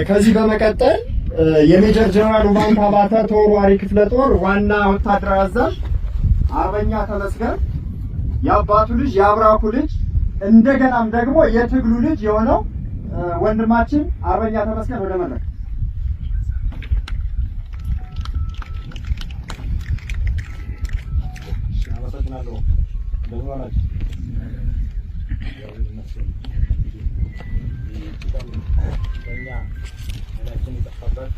ከዚህ በመቀጠል የሜጀር ጀነራል ውባንተ አባተ ተወርዋሪ ክፍለ ጦር ዋና ወታደራዊ አዛዥ አርበኛ ተመስገን የአባቱ ልጅ፣ የአብራኩ ልጅ፣ እንደገናም ደግሞ የትግሉ ልጅ የሆነው ወንድማችን አርበኛ ተመስገን ወደ መድረክ። አመሰግናለሁ። እንደምን ዋላችሁ? እግዚአብሔር ይመስገን። ይህች ቀን በእኛ ኃይላችን የጠፋበት፣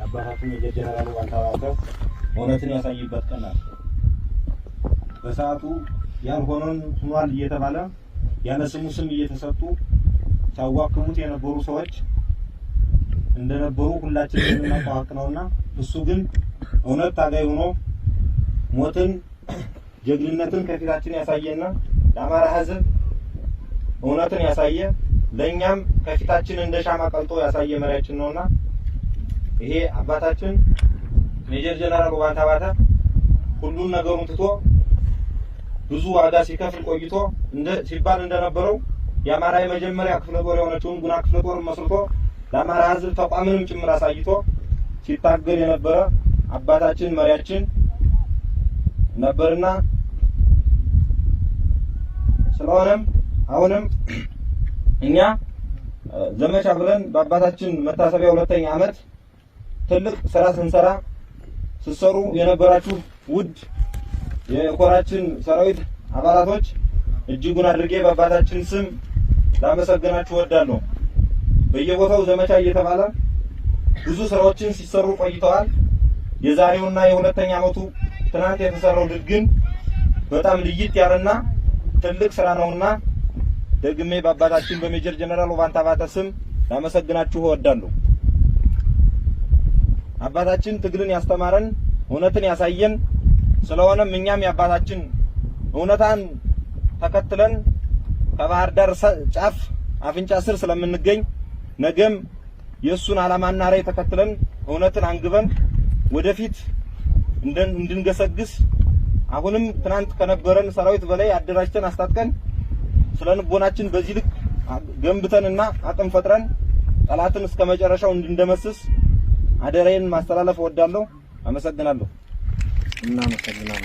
አባታችን ሜጀር ጀነራል ውባንተ አባተ እውነትን ያሳይበት ቀን ናት። በሰዓቱ ያልሆነን ሆኗል እየተባለ፣ ያለ ስሙ ስም እየተሰጡ ሲያዋክቡት የነበሩ ሰዎች እንደነበሩ ሁላችንም የምናውቀው ሀቅ ነውና፣ እሱ ግን እውነት ታጋይ ሆኖ ሞትን ጀግንነትን ከፊታችን ያሳየና ለአማራ ሕዝብ እውነትን ያሳየ፣ ለእኛም ከፊታችን እንደ ሻማ ቀልጦ ያሳየ መሪያችን ነውና፣ ይሄ አባታችን ሜጀር ጀነራል ውባንተ አባተ ሁሉን ነገሩን ትቶ ብዙ ዋጋ ሲከፍል ቆይቶ፣ እንደ ሲባል እንደነበረው የአማራ የመጀመሪያ ክፍለ ጦር የሆነችውን ጉና ክፍለ ጦር መስርቶ ለአማራ ሕዝብ ተቋምንም ጭምር አሳይቶ ሲታገል የነበረ አባታችን መሪያችን ነበርና፣ ስለሆነም አሁንም እኛ ዘመቻ ብለን በአባታችን መታሰቢያ ሁለተኛ ዓመት ትልቅ ስራ ስንሰራ ስትሰሩ የነበራችሁ ውድ የኮራችን ሰራዊት አባላቶች እጅጉን አድርጌ በአባታችን ስም ላመሰግናችሁ እወዳለሁ። በየቦታው ዘመቻ እየተባለ ብዙ ስራዎችን ሲሰሩ ቆይተዋል። የዛሬውና የሁለተኛ ዓመቱ ትናንት የተሰራው ድል ግን በጣም ልይት ያለና ትልቅ ስራ ነውና ደግሜ በአባታችን በሜጀር ጀነራል ውባንተ አባተ ስም ላመሰግናችሁ እወዳለሁ። አባታችን ትግልን ያስተማረን፣ እውነትን ያሳየን፣ ስለሆነም እኛም የአባታችን እውነታን ተከትለን ከባህር ዳር ጫፍ አፍንጫ ስር ስለምንገኝ ነገም የእሱን ዓላማና ራዕይ ተከትለን እውነትን አንግበን ወደፊት እንድንገሰግስ፣ አሁንም ትናንት ከነበረን ሰራዊት በላይ አደራጅተን አስታጥቀን ስነ ልቦናችን በዚህ ልክ ገንብተንና አቅም ፈጥረን ጠላትን እስከ መጨረሻው እንድንደመስስ አደራዬን ማስተላለፍ እወዳለሁ። አመሰግናለሁ። እናመሰግናለን።